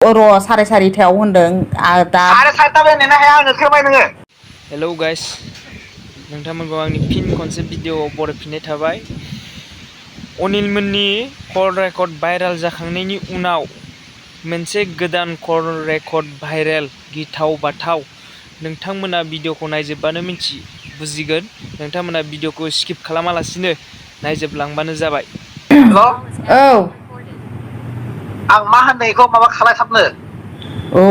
र' साराय सारिथायाव होनदों दा आरो सारिथायाव नेनो हाया आङो खोमाय नोङो। हेलौ गाइस नोंथांमोनखौ आंनि फिन खनसे भिडिअ'आव बरायफिननाय थाबाय। अनिल मोननि कल रेकर्ड भाइरेल जाखांनायनि उनाव मोनसे गोदान कल रेकर्ड भाइरेल गिथाव बाथाव। नोंथांमोना भिडिअ'खौ नायजोबबानो बुजिगोन। नोंथांमोना भिडिअ'खौ स्किप खालामालासिनो नायजोबलांबानो जाबाय। हेल' औ आं मा होनो बेखौ माबा खालायथाबनो। औ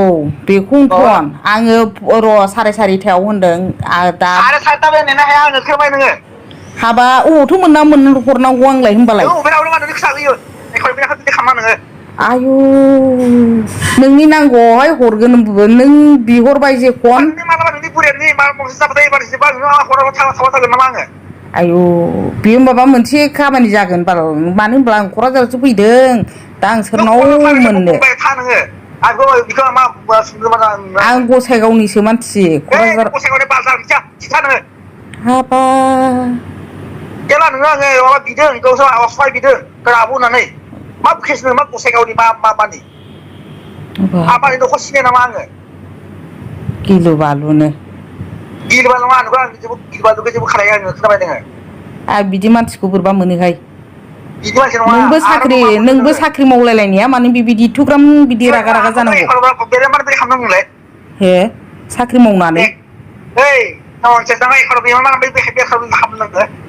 बेखौनोथन आङो र' साराय सारिथायाव होनदों दा साराय सारिथायाव नेनो हाया आङो खोमाय नोङो। हाबा अबावथ' हरनांगौ आंलाय होनबालाय। नों अबेनाव मानो गोसा होयो बिदि खालामा नोङो। आयु नोंनि नांगौआवहाय हरगोन नों बिहरबाय जेखन मालाबा नोंनि बुरियानि माबा जाबाथाय एबार हराबा थाबा थागोन नामा आङो। आयु बे माबा मोनसे खामानि जागोन बाल मानो होनब्ला आं क'क्राझारावसो फैदों दा आं नों सोरनाव क'क्राझाराव थांनायसो मोननो। बुंबाय था नोङो आंखौ बेखौ मा सोंदों आं गसाइगावनिसो मानसि क'क्राझार गसाइगावनि बाजार खिथा नोङो। हाबा जेला नोङो आङो माबा बिदों गावसोर सहाय बिदों आब' होननानै मा केस मा गसाइगावनि मानि आफानि न'खर सिनाय नामा आङो। गिलु बालुनो गिलु बालु नङा आं गिलु बालुखौ जेबो खालाया आङो खोनाबाय नोङो। आं बिदि मानसिखौ बोरैबा मोनोहाय। बिदि मानसि नङा नोंबो आरो मा बुंदों नोंबो नोङो साख्रि मावलायलायनाया मानो बिबायदि एथ'ग्राम बिदि रागा रागा जानांगौ। बेरे मानो बिदि खालामदों नोंलाय। हे साख्रि मावनानै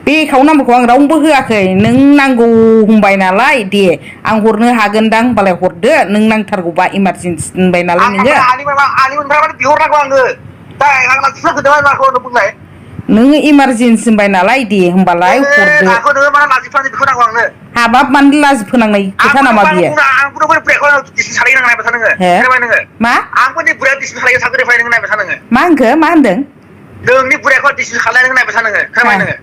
बे एकाउन्ट नाम्बारखौ आं रावनोबो होआखै नों नांगौ होनबाय नालाय दे आं हरनो हागोनदां होनबालाय हरदो नों नांथारगौबा इमारजेन्सि होनबाय नालाय नोङो। आंनिमोननिफ्राय बिहरनांगौ आङो दा आंना खोदों माखौ बुंलाय। नोङो इमारजेन्सि होनबाय नालाय दे होमबालाय हरदो। आंखौ नोङो मा लाजिफानो बेखौ नांगौ आंनो। हाबाब मानो लाजि फोनांनाय खोथा नामा बियो। हे मा आंबोनि बुराया दिसमिस खालायो थाखोनिफ्राय नों नायबाय था नोङो। मा होनखो मा होनदों। नोंनि बुरायखौ दिसमिस खालायनो नायबाय था नोङो खोनाबाय नोङो।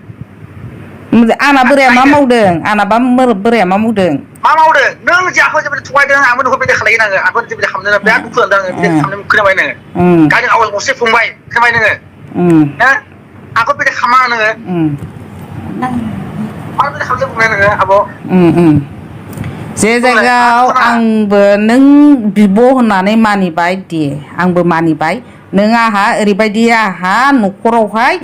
आंना बोराया मा मावदों आंनाबा बोराया मा मावदों। मा मावदों नों जोंखौ जेबो थगायदों आंबो नोंखौ बिदि खालायो आङो आंखौ जेबो खालामदों बिराद दुखु मोनदों आङो बिदि खालामदों खोनाबाय नोङो। गावनि आवाज गंसे फंबाय खोनाबाय नोङो। आंखौ बिदि खालामा नोङो। मानो बिदि खालामदों बुंलाय नोङो आब'। जे जायगायाव आंबो नों बिब' होननानै मानिबाय दे आंबो मानिबाय नों आंहा ओरैबायदि आंहा न'खरावहाय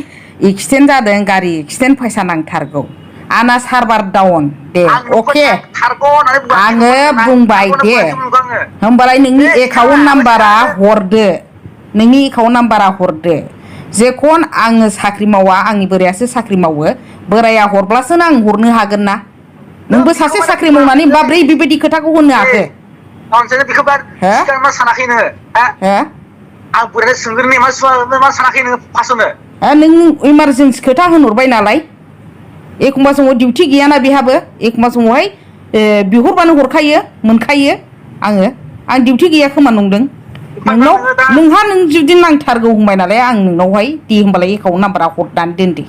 एक्सिडेन्ट जादों गारि एक्सिडेन्ट फैसा नांथारगौ आंना सार्भार डाउन दे अके आङो बुंबाय दे होमबालाय नोंनि एकाउन्ट नाम्बारा हरदो नोंनि एकाउन्ट नाम्बारा हरदो जेखन आङो साख्रि मावा आंनि बोरायासो साख्रि मावो बोराया हरब्लासो आं हरनो हागोन ना नोंबो सासे साख्रि मावनानै माब्रै बेबायदि खोथाखौ होननो हाखो सानाखै नोङो आं बोराय सोंग्रोनि मा सानाखै नोङो फार्स्टआवनो नों इमारजेन्सि खोथा होनहरबाय नालाय एखमबा समाव डिउटि गैयाना बेहाबो एखमबा समावहाय बिहरबानो हरखायो मोनखायो आं डिउटि गैया खोमा नंदों नोंहा नों जुदि नांथारगौ होनबाय नालाय आं नोंनावहाय दे होमबालाय एकाउन्ट नाम्बारा हरनानै दोन दे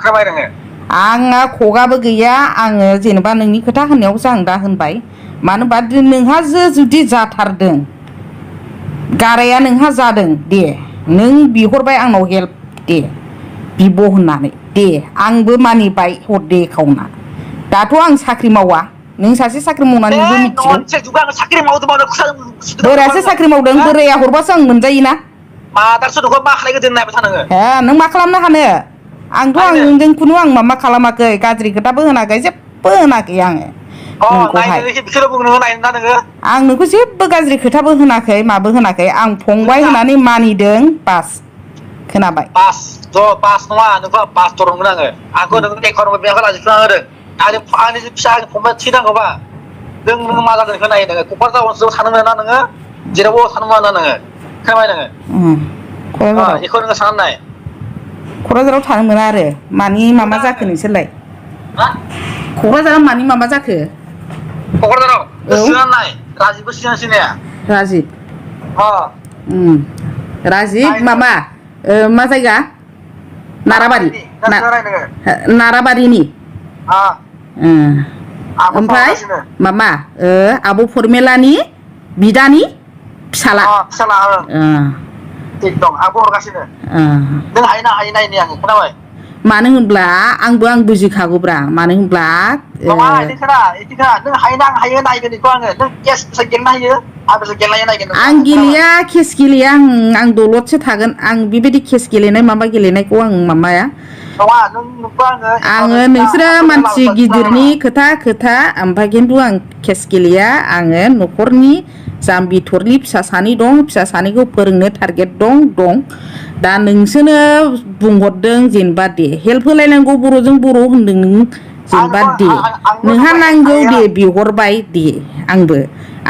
हरबाय आंना खगाबो गैया आङो जेनेबा नोंनि खोथा होननायावसो आं दा होनबाय मानो होनबा नोंहा जुदि जाथारदों गाराया नोंहा जादों दे नों बिहरबाय आंनाव हेल्प दे बिब' होननानै दे आंबो मानिबाय हरदे एकाउन्टआ दाथ' आं साख्रि मावा नों सासे साख्रि मावनानै नोंबो मिथिगौ बोरायासो साख्रि मावदों बोराया हरबासो आं मोनजायोना नों मा खालामनो हानो आंथ' आं नोंजों खुनु आं माबा खालामाखै गाज्रि खोथाबो होनाखै जेबो होनाखै आङो नोंखौहाय आं नोंखौ जेबो गाज्रि खोथाबो होनाखै माबो होनाखै आं फंबाय होननानै मानिदों बास खोनाबाय आंनि फिसा फंबाय थि नांगौबा नों मा जादों बेखौ नायो नोङो क'क्राझार ओनसोलाव थानो मोना नोङो जेरावबो थानो मोना नोङो खोनाबाय नोङो बेखौ नोङो साननाय क'क्राझाराव थानो मोना आरो मानि माबा जाखो नोंसोरलाय क'क्राझाराव मानि माबा जाखो क'क्राझाराव गोसोआ नाय राजिबबो सिनाया सिनाया राजिब राजिब माबा मा जायगा नाराबारि नाराबारिनि ओमफ्राय मामा आब' फरमेलानि बिदानि फिसाला दं आंबो हरगासिनो नों हायो ना हायो नायनि आङो खोनाबाय मानो होनब्ला आं बुजिखागौब्रा मानो होनब्ला नङा इदिखा नों हायो नायगोन इखौ आङो नों केस गेलेनो हायो आंबो गेलेनो नायगोन आं गेलेया केस गेलेया आं दलदसो थागोन आं बेबायदि केस गेलेनाय माबा गेलेनायखौ आं माबाया नङा नोंखौ आङो नोंसोरो मानसि गिदिरनि खोथा ओमफ्राय खिन्थु आं केस गेलेया आङो न'खरनि जाम्बि थरलि फिसा सानै दं फिसा सानैखौ फोरोंनो टारगेट दं दा नोंसोरनो बुंहरदों जेनेबा दे हेल्प होलायनांगौ बर'जों बर' होनदों नों जेनेबा दे नोंहा नांगौ दे बिहरबाय दे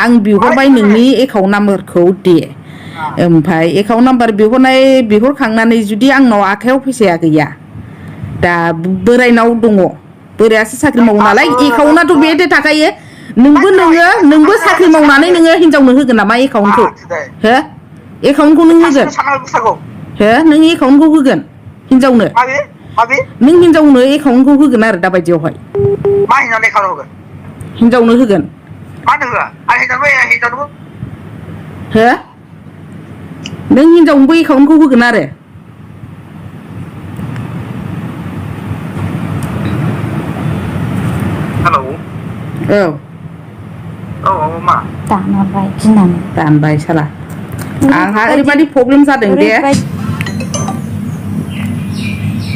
आं बिहरबाय नोंनि एकाउन्ट नाम्बारखौ दे ओमफ्राय एकाउन्ट नाम्बार बिहरखांनानै जुदि आंनाव आखाइयाव फैसाया गैया दा बोरायनाव दङ बोरायासो साख्रि मावो नालाय एकाउन्टआथ' बेहाय थाखायो नोंबो साख्रि मावनानै नोङो हिनजावनो होगोन नामा एकाउन्टखौ हो एकाउन्टखौ नों होगोन हो नों एकाउन्टखौ होगोन हिनजावनो नों हिनजावनो एकाउन्टखौ होगोन आरो दा बायदियावहाय हिनजावनो होगोन हो नों हिनजावनोबो एकाउन्टखौ होगोन आरो औ मा दानबाय साला आंहा ओरैबायदि प्रब्लेम जादों दे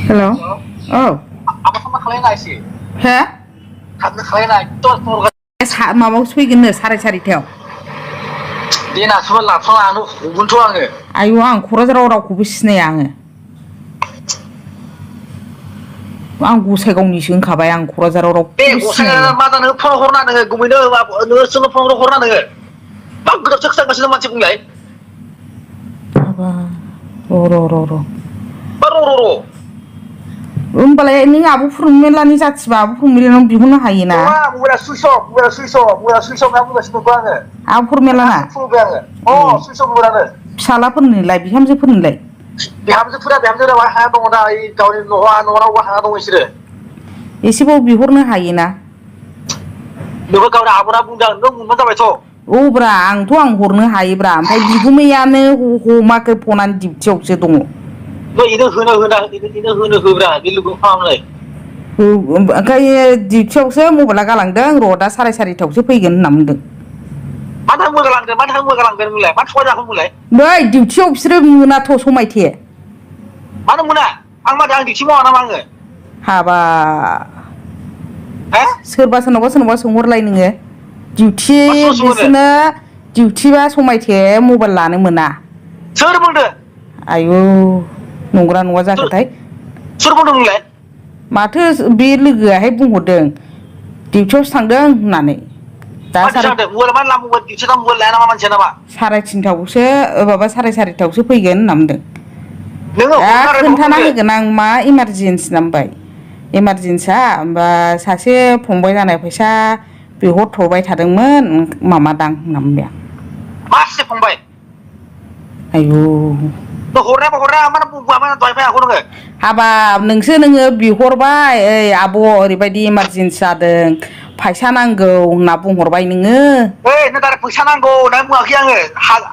हेल' औ हो माबायावसो फैगोननो 4:30 आयु आं क'क्राझाराव रावखौबो सिनाया आं गसाइगावनिसो होनखाबाय आं क'क्राझाराव रावखौबो सिनाया मा जानो फन हरना नोङो गुमैनो नोंसोरनो फन हरना नोङो मा गोदावसो खोथागासिनो मानसि बुंलाय र' मा र' होमबालाय नों आब' फुरमिलानि जाथिबा आब' फुरमिलानाव बिहरनो हायोना नङा मबाइला सुइस अफ होनना बुंगासिनो दं आङो आब' फुरमिलाना सुइस अफ मबाइलानो फिसालाफोरनोलाय बिहामजोफोरनोलाय बिहामजोफोरा हाया दङ दा गावनि न'आवबो हाया दङ बिसोरो एसेबाव बिहरनो हायोना बेखौ गावनि आब'ना बुंदों नों मोनबानो जाबायथ' औब्रा आं हरनो हायोब्रा ओमफ्राय बिगुमैयानो हमाखै फनानो डिउटियावसो दङ इनो होनो होब्रा बे लोगो खालामनाय ओंखायनो डिउटियावसो मबाइला गालांदों र' दा 4:30 फैगोन होनना बुंदों मानो थाखाय मोगालांगोन बुंलाय मानो थगाय जाखो बुंलाय बै डिउटियाव बिसोरो मोनाथ' समायथे मानो मोना आं डिउटि मावा नामा आङो हाबा सोरनावबा सोंहरलाय नोङो डिउटि बिसोरनो डिउटिबा समायथे मबाइल लानो मोना सोर बुंदों आयु नंगौना नङा जाखोथाय सोर बुंदों नोंलाय माथो बे लोगोआहाय बुंहरदों डिउटियावसो थांदों होननानै दा 3:30 माबा 4:30 फैगोन होनना बुंदों दा खोन्थाना होगोन आं मा इमारजेन्सि नामबाय इमारजेन्सिया होमबा सासे फंबाय जानाय फैसा बिहरथ'बाय थादोंमोन माबादां होनना बुंबाय आं मा सासे फंबाय आयु हाबाब नोङो बिहरबाय ओइ आब' ओरैबायदि इमारजेन्सि जादों फैसा नांगौ होनना बुंहरबाय नोङो फैसा नांगौ होनना बुङाखै आङो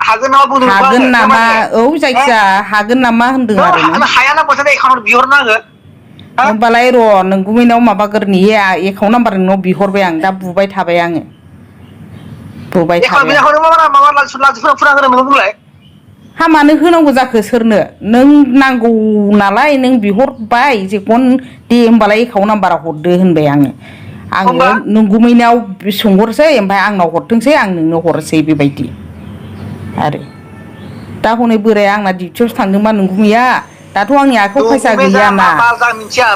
हागोन नामा बुंदों हागोन नामा औ जायखिया हागोन नामा होनदों आरो हायाना मोनसे एकाउन्ट बिहरनो आङो होमबालाय र' नोंगुमैनाव माबागोरनि एकाउन्ट नाम्बार नोंनाव बिहरबाय आं दा बुबाय थाबाय आङो हा मानो होनांगौ जाखो सोरनो नों नांगौ नालाय नों बिहरबाय जेखन दे होमबालाय एकाउन्ट नाम्बारा हरदो होनबाय आङो नोंगुमैनाव सोंहरसै ओमफ्राय आंनाव हरथोंसै आं नोंनो हरसै बेबायदि आरो दा हनै बोराया आंना डिउटियावसो थांदोंबा नोंगुमैया दाथ' आंनि आखायाव फैसा गैयाना मिथिया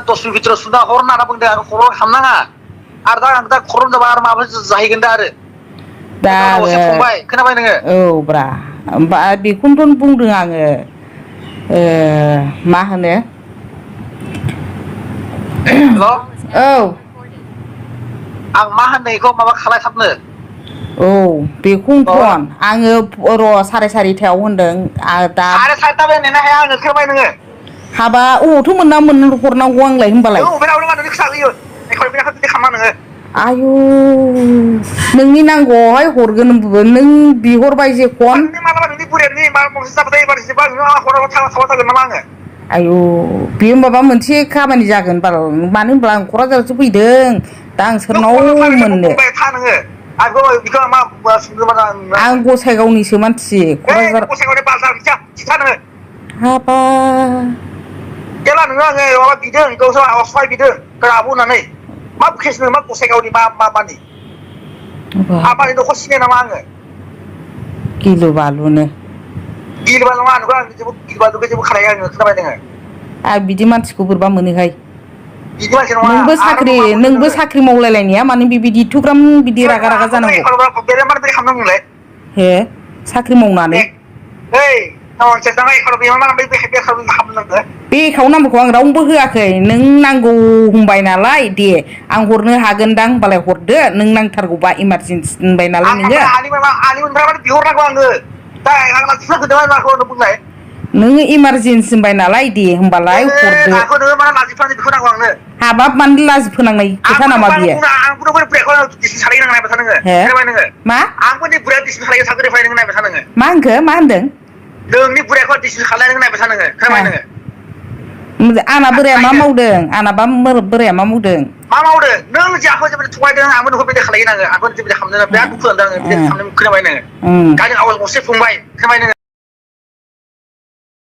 10 मिनिट भितराव सुना हर होनना बुंदों आं खर'आव हाबनाङा आरो दा खर' जाबा आरो माबा जाहैगोन दा आरो दा फंबाय खोनाबाय नोङो औ ब्रा होमबा बेखौनोथ' बुंदों आङो मा होनो औ आं मा होनो बेखौ माबा खालायथाबनो औ बेखौनोथन आङो र' 4:30 होनदों दा 4:30 नेनो हाया आङो खोनाबाय नोङो हाबा अबावथो मोनना हरनांगौ आंलाय होनबालाय आयु नोंनि नांगौआवहाय हरगोन नों बिहरबाय जेखन आयु बे माबा मोनसे खामानि जागोन बाल मानो होनब्ला आं क'क्राझारावसो फैदों दा आं सोरनाव मोननो आं गसाइगावनिसो मानसि क'क्राझार हाबा जेला नोङो आङो माबा बिदों गावसोर सहाय बिदों आब' होननानै मा केस नों मा गसाइगावनि माबानि आबानि न'खर सिनाय नामा आङो गिलु बालुनो गिलु नङा नोंखौ आं जेबो गिलु बालुखौ जेबो खालाया आङो खोनाबाय नोङो आं बिदि मानसिखौ बोरैबा मोनोहाय बिदि मानसि नङा नोंबो साख्रि मावलायलायनाया मानो बिबायदि एथ'ग्राम बिदि रागा रागा जानांगौ हे साख्रि मावनानै बे एकाउन्ट नाम्बारखौ आं रावनोबो होआखै नों नांगौ होनबाय नालाय दे आं हरनो हागोनदां होनबालाय हरदो नों नांथारगौबा इमारजेन्सि होनबाय नालाय नोङो इमारजेन्सि होनबाय नालाय दे होनबालाय हरदो हाबाब मानो लाजि फोनांनाय खोथा नामा बियो मा मा होनदों नोंनि बुरायखौ डिसमिस खालायनो नायबाय था नोङो खोनाबाय नोङो आंना बोराया मा मावदों आंनाबा बोराया मा मावदों मा मावदों नों जाखौ जेबो थगायदों आंबो नोंखौ बिदि खालायो आङो आंबो जेबो खालामदों बिराद दुखु मोनदों आङो बिदि खालामनो खोनाबाय नोङो गावनि आवाज गंसे फंबाय खोनाबाय नोङो